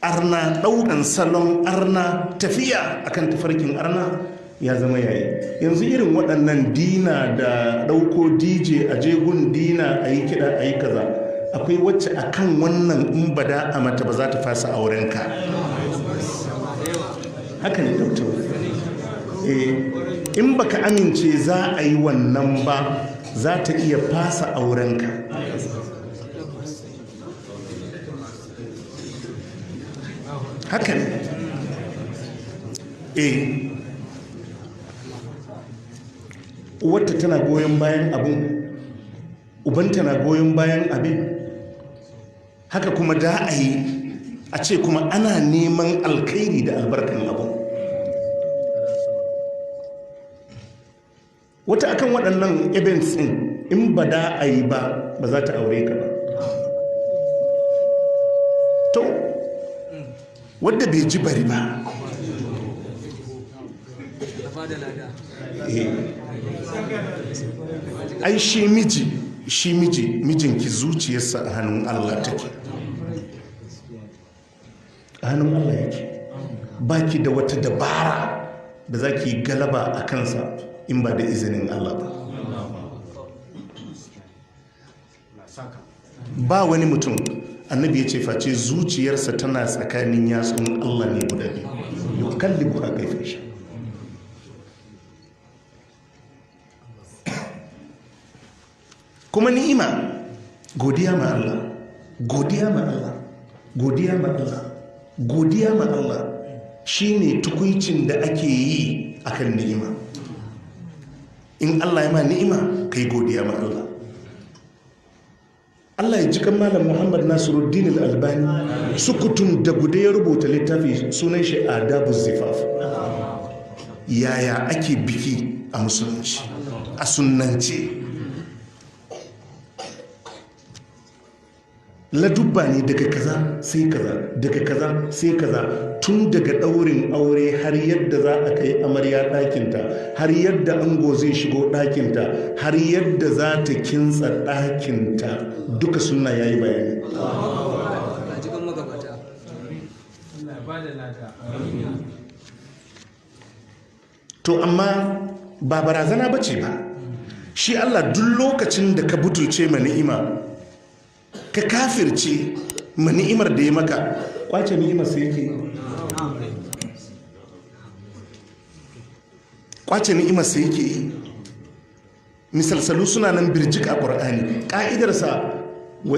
Arna, ɗaukan salon arna, tafiya akan tafarkin arna ya zama yayi. Yanzu irin waɗannan dinner da ɗauko DJ a jegun dinner, a yi kiɗa, a yi kaza, akwai wacce akan wannan in ba da a mata ba za ta fasa aurenka. Haka ne, doctor. In baka amince za a yi wannan ba, za ta iya fasa aurenka. Haka ne. Uwarta tana goyon bayan abun, ubanta na goyon bayan abin. Haka kuma da a yi a ce kuma ana neman alkhairi da albarkan abun. Wata akan waɗannan events ɗin, in ba da a yi ba, ba za ta aure ka ba. To, wadda bai ji bari ba. Ai shi miji, shi miji, mijinki zuciyarsa a hannun Allah take, a hannun Allah yake. Baki da wata dabara da za ki galaba a kansa in ba da izinin Allah ba. Ba wani mutum, annabi ya ce, face zuciyarsa tana tsakanin yatsun Allah ne guda biyu, yukallibu ha kaifa sha. Kuma ni'ima, godiya ma Allah, godiya ma Allah, godiya ma Allah, godiya ma Allah shine tukuicin da ake yi akan ni'ima. In Allah ya ma ni'ima, kai godiya ma Allah. Allah ya ji kan Malam Muhammad Nasiruddin Al-Albani, sukutun da guda ya rubuta littafi, sunan shi Adabu Zifaf, yaya ake biki a musulunci, a sunnance. Ladubba ne, daga kaza sai kaza, daga kaza sai kaza, tun daga ɗaurin aure har yadda za a kai amarya ɗakinta, har yadda ango zai shigo ɗakinta, har yadda za ta kintsa ɗakinta, duka suna yayi bayani. To amma ba barazana ba ce ba. Shi Allah, duk lokacin da ka butulce ma ni'ima, ka kafirce ma ni'imar da ya maka, kwace ni'imar sai yake, kwace ni'imar sai yake yi. Misalsalu suna nan birjik a ƙur'ani, ƙa'idarsa wa